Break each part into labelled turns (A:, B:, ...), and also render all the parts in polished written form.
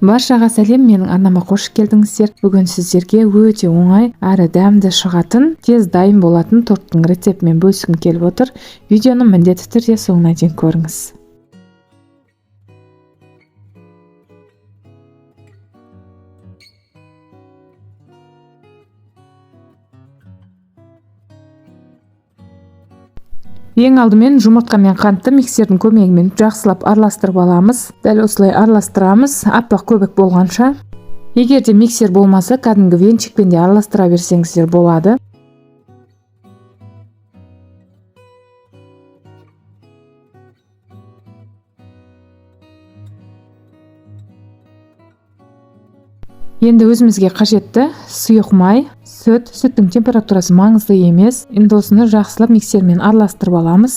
A: Баршаға сәлем, менің арнама қош келдіңіздер. Бүгін сіздерге өте оңай әрі дәмді шығатын, тез дайын болатын торттың рецептімен бөліскім келіп отыр. Видеоны міндетті түрде соңына дейін көріңіз. Ең алдымен жұмыртқа мен қантты миксердің көмегімен жақсылап араластырып аламыз. Дәл осылай араластырамыз, аппақ көбік болғанша. Егер де миксер болмаса, кәдімгі венчикпен де араластыра берсеңіздер болады. Енді өзімізге қажетті сұйық май, сүт, сүттің температурасы маңызды емес. Енді осыны жақсылап миксермен араластырып аламыз.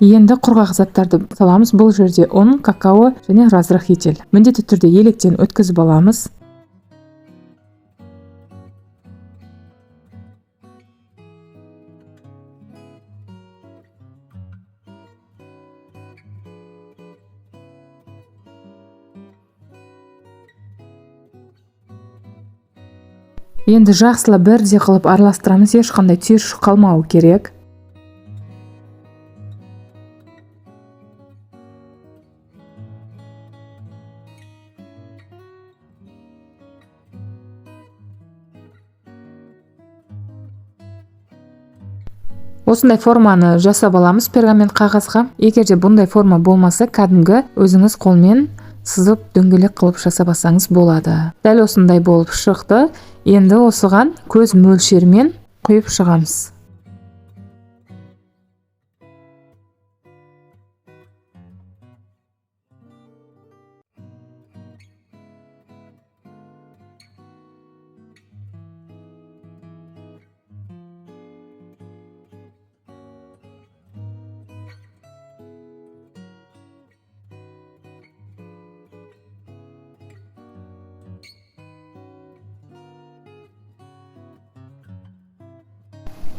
A: Енді құрғақ заттарды саламыз. Бұл жерде ұн, какао және разрыхлитель. Міндетті түрде електен өткізіп аламыз. Енді жақсылап бірдей қылып араластырамыз, ешқандай түйіршік қалмауы керек. Осындай форманы жасап аламыз пергамент қағазға. Егер де бұндай форма болмаса, кәдімгі өзіңіз қолмен сызып дөңгелек қылып жасап алсаңыз болады. Дәл осындай болып шықты. Енді осыған көз мөлшерімен құйып шығамыз.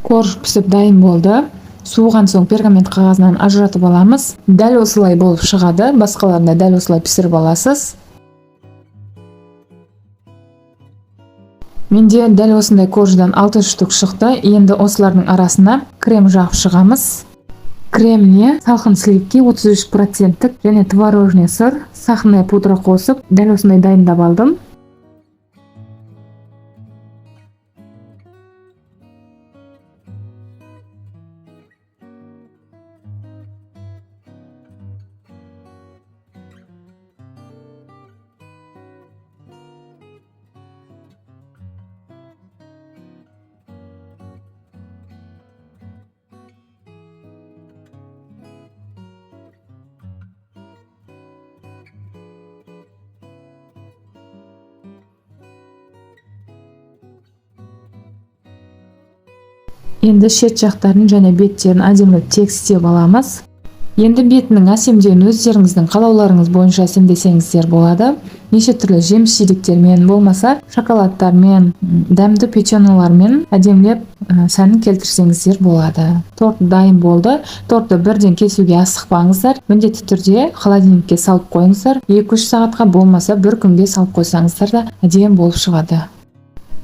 A: Корж пісіп дайын болды. Суыған соң пергамент қағазынан ажыратып аламыз. Дәл осылай болып шығады. Басқаларын да дәл осылай пісіріп аласыз. Менде дәл осындай корждан 6 штук шықты. Енді осылардың арасына крем жағып шығамыз. Креміне салқын сливки 33% және творожный сыр, сахарная пудра қосып, дәл осындай дайындап алдым. Енді шет жақтарын және беттерін әдемілеп тегістеп аламыз. Енді бетінің әсемдеуін өздеріңіздің қалауларыңыз бойынша әсемдесеңіздер болады. Неше түрлі жеміс жидектермен, болмаса шоколадтармен, дәмді печеньелармен әдемілеп сәнін келтірсеңіздер болады. Торт дайын болды. Тортты бірден кесуге асықпаңыздар. Міндетті түрде холодильникке салып қойыңыздар. 2-3 сағатқа, болмаса бір күнге салып қойсаңыздар да әдемі болып шығады.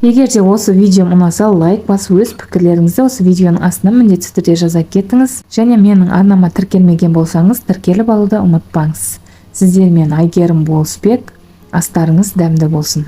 A: Егер де осы видеом ұнаса, лайк басып, өз пікірлеріңізді осы видеоның астына міндетті түрде жаза кетіңіз. Және менің арнама тіркелмеген болсаңыз, тіркеліп алуды ұмытпаңыз. Сіздермен Айгерім Болысбек. Астарыңыз дәмді болсын.